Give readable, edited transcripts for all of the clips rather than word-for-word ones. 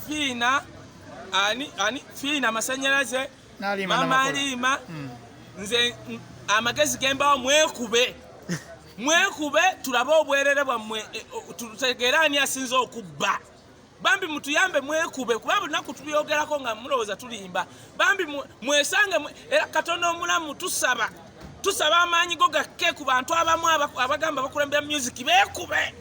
Fiina ani ani Fiina amasanyalaze, mama Aliima. Nze amagezi gembawo, mwekube, mwekube, tulabe obwerere bwammwe, tutegeere ani asinze okubba. Bambi mutuyambe, mwekube, kuba bunaku tubyogerako nga mulowooza tulimba. Bambi mwesange, era Katonda omulamu tusaba, tusaba amaanyi go gakke ku bantu abamu abagamba bakulembera music, beekube,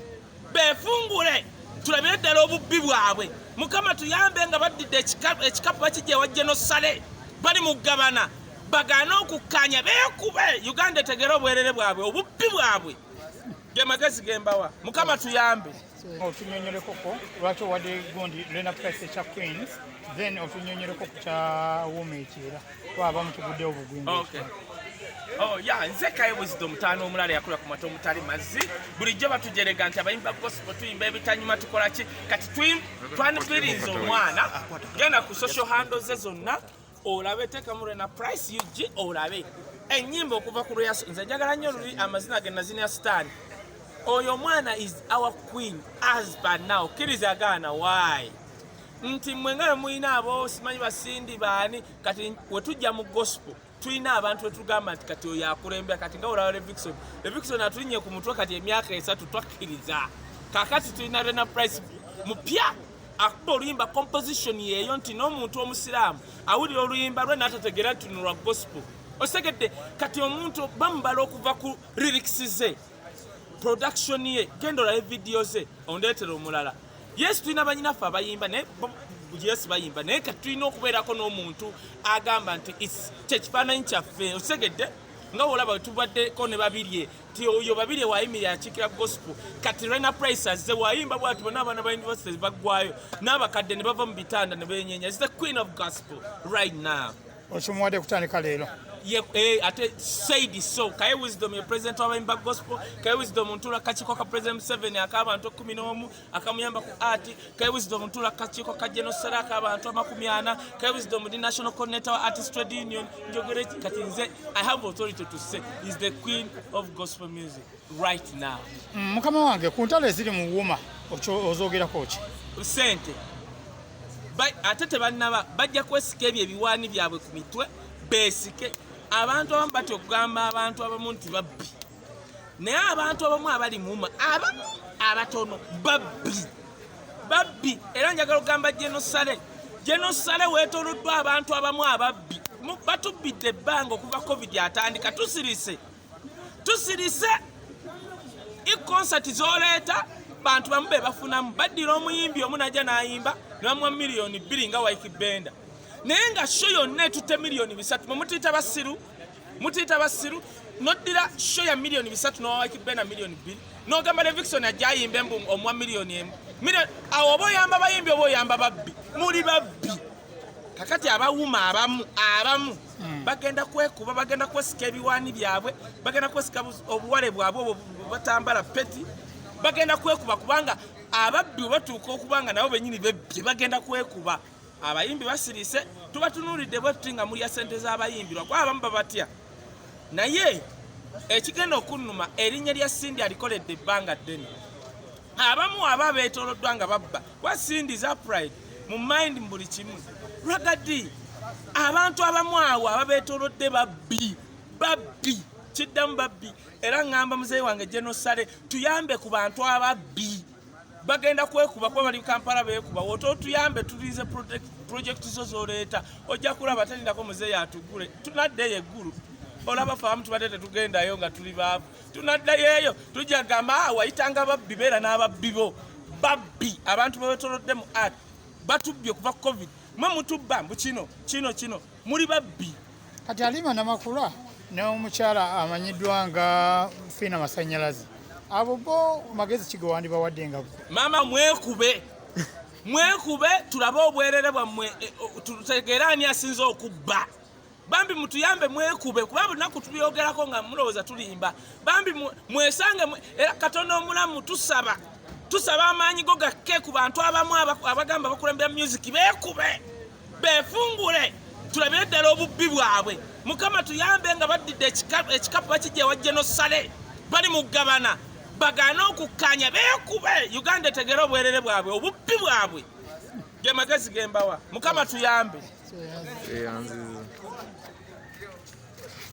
beefungule, tulabire ddala obubbi bwabwe. Mukama tuyambe nga baddidde ekikapu bakijja ewa General Saleh, bali mu gabana, bagaane okukkanya, beekube, Uganda etegere obwerere bwabwe, obubbi bwabwe. Ge magezi gembawa. Mukama tuyambe. Otunyonyolekoko lwaki owadde gundi Rena Price ekya Queens, then otunyonyoleko ku kya UMA ekyera kuba abamu tuguddewo bugwingi. Okay. Oh, yeah, nze Kaye Wisdom mutaano omulala yakula ku mata omutali mazzi. Bulijjo batujerega nti abayimba gospel tuyimba ebitanyuma, tukola ki. Kati twanukiriza omwana, genda ku social handles ze zonna olabe, teekamu Rena Price UG olabe ennyimba okuva ku lweyaso. Nze njagala nnyo luli amazina ge nazina ya sitaani. Oyo omwana is our queen as per now. Kkiriza agaana why nti mmwe nga bwe mulina abo simanyi basindi baani. Kati wetujja mu gospel tulina abantu wetugamba nti kati oyo akulembera. Kati nga olaba Levixone, Levixone atulinye ku mutwe kati emyaka 3, twakkiriza. Kakati tulina Rena Price mupya akuba oluyimba, composition yeeyo nti n'omuntu omusiraamu awulira oluyimba lwe n'atategeera nti lwa gospel. Osegedde? Kati omuntu bamubala okuva ku lyrics ze, production ye, genda olabe video ze, ondeetera omulala. Yesu, tulina banyinaffe abayimba, naye yesu bayimba, naye kati tulina okubeerako n'omuntu agamba nti kyekifaananyi kyaffe. Osegedde? Nga wolaba wetubaddeko ne Babirye ti oyo Babirye wayimirira akiikira gospel. Kati Rena Price azze wayimba bwati, bonna abaana ba university baggwayo n'abakadde ne bava mu bitanda ne benyenya. Is the queen of gospel right now. Okimuwadde kutandika leero? Ye, ate said so. Kaye Wisdom ye president w'abayimba gospel. Kaye Wisdom ntula kakiiko ka President Museveni ak'abantu 11 akamuyamba ku art. Kaye Wisdom ntula kakiiko ka General Saleh ak'abantu 40. Kaye Wisdom ndi national coordinator wa Artist Trade Union. Njogere kati nze I have authority to say is the queen of gospel music right now. Mukama wange, ku ntalo eziri mu UMA ozogerako ki? Sente ate tebannaba, bajja kwesika ebyo ebiwaani byabwe ku mitwe, beesike. Abantu abamu batya okugamba abantu abamu nti babbi, naye abantu abamu abali mu UMA, abamu abatono babbi, babbi. Era njagala okugamba General Saleh, General Saleh, weetooloddwa abantu abamu ababbi. Batubbidde ebbanga okuva COVID atandika. Tusirise, tusirise. Ikonsati zoleeta bantu bamu be bafunamu, baddira omuyimbi omu najja n'ayimba ne bamuwa miliyoni 2 nga Ykee Benda, naye nga show yonna etutte miliyoni 3. Mwe mutuyita basiru, mutuyita basiru. Noddira show ya miliyoni 3 nowa Ykee Benda miliyoni 2, n'ogamba Levixone ajja ayimbe mbu omuwa miliyoni 1. Awo oba oyamba bayimbi oba oyamba babbi? Muli babbi. Kakati abawuma abamu, abamu bagenda kwekuba, bagenda kwesika ebiwaani byabwe, bagenda kwesika obuwale bwabwe obwo batambala peti, bagenda kwekuba kubanga ababbi bwe batuuka okuba nga nabo benyini bebbye, bagenda kwekuba. Abayimbi basirise, tubatunuulidde bwe tuti nga mulya sente z'abayimbi, lwakuba abamu babatya. Naye ekigenda okunnuma, erinnya lya Cindy alikoledde ebbanga ddene. Abamu aba beetooloddwa nga babba kuba Cindy za pride mu mind mu buli kimu. Ragadi, abantu abamu awo ababeetoolodde babbi, babbi, kiddamu babbi. Era ŋŋamba muzeeyi wange General Saleh, tuyambe ku bantu ababbi, bagenda kwekuba kuba bali Kampala beekuba. Wote otuyambe, tulize project zo zoleeta, ojja kulaba. Terindako muzeeyi atugule, tunaddeyo eggulu. Olaba fe abamu tubadde tetugendayo nga tuli baavu, tunaddayo eyo tujja gamba, "Ah, wayitanga babbi, beera n'ababbi bo." Babbi, abantu bewetolodde mu art batubbye okuva COVID. Mwe mutubba mbu kino kino kino, muli babbi. Kati Alima Namakula n'omukyala amanyiddwa nga Fiina Masanyalaze, abo bo magezi ki ge wandibawadde nga gwe? Maama, mwekube, mwekube, tulabe obwerere bwammwe, tutegeere ani asinze okubba. Bambi mutuyambe, mwekube, kuba bunaku tubyogerako nga mulowooza tulimba. Bambi mwesange, era Katonda omulamu tusaba, tusaba amaanyi go gakke ku bantu abamu abagamba bakulembera music, beekube, beefungule, tulabire ddala obubbi bwabwe. Mukama tuyambe nga baddidde ekikapu bakijja ewa General Saleh, bali mu gabana, bagaane okukkanya, beekube, Uganda etegere obwerere bwabwe, obubbi bwabwe. Ge magezi gembawa. Mukama tuyambe. Tweyanziza.